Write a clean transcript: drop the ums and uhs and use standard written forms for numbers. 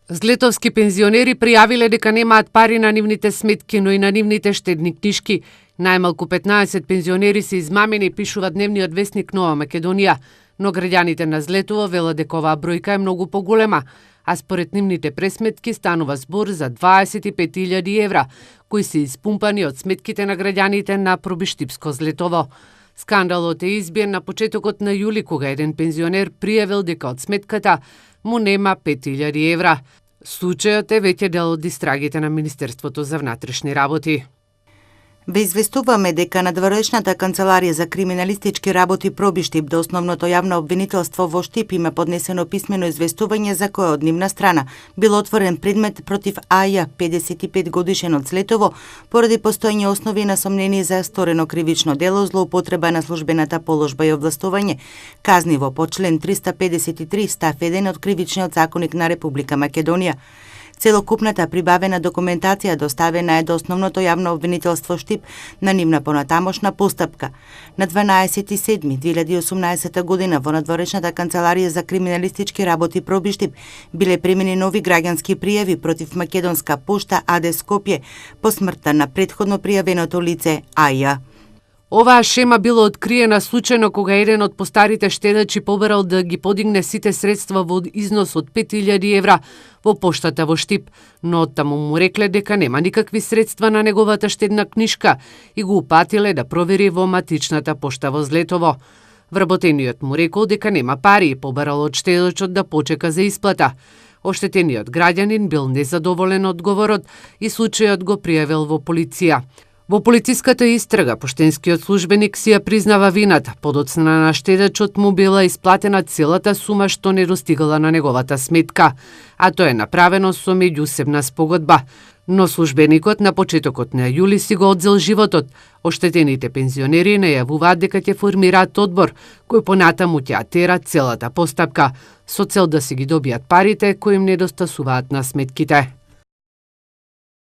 Злетовски пензионери пријавиле дека немаат пари на нивните сметки, но и на нивните штедни книшки. Најмалку 15 пензионери се измамени, пишува дневниот весник Нова Македонија, но граѓаните на Злетово велат дека оваа бројка е многу поголема, а според нивните пресметки станува збор за 25.000 евра, кои се испумпани од сметките на граѓаните на Пробиштипско Злетово. Скандалот е избиен на почетокот на јули, кога еден пензионер пријавил дека од сметката му нема 5.000 евра. Случајот е веќе дел од истрагите на Министерството за внатрешни работи. Ве известуваме дека надворешната канцеларија за криминалистички работи Пробиштип до основното јавно обвинителство во Штип има поднесено писмено известување за кое од нивна страна бил отворен предмет против Аја, 55 годишен од Злетово, поради постоење основи на сомнение за сторено кривично дело злоупотреба на службената положба и овластување, казниво по член 353 став 1 од Кривичниот законник на Република Македонија. Целокупната прибавена документација доставена е до основното јавно обвинителство Штип на нивна понатамошна постапка. На 12.7.2018 година во надворешната канцеларија за криминалистички работи Пробиштип биле примени нови граѓански пријави против Македонска пошта АД Скопје по смртта на претходно пријавеното лице Аја. Оваа шема била откриена случајно кога еден од постарите штедачи побарал да ги подигне сите средства во износ од 5.000 евра во поштата во Штип, но оттаму му рекле дека нема никакви средства на неговата штедна книшка и го упатиле да провери во матичната пошта во Злетово. Вработениот му рекол дека нема пари и побарал од штедачот да почека за исплата. Оштетениот граѓанин бил незадоволен од одговорот и случајот го пријавил во полиција. Во полициската истрага, поштенскиот службеник си ја признава вината. Подоцна на штедачот му била исплатена целата сума што не достигала на неговата сметка, а тоа е направено со меѓусебна спогодба. Но службеникот на почетокот на јули си го одзел животот. Оштетените пензионери најавуваат дека ќе формираат одбор, кој понатаму ќе тера целата постапка, со цел да си ги добијат парите кои им недостасуваат на сметките.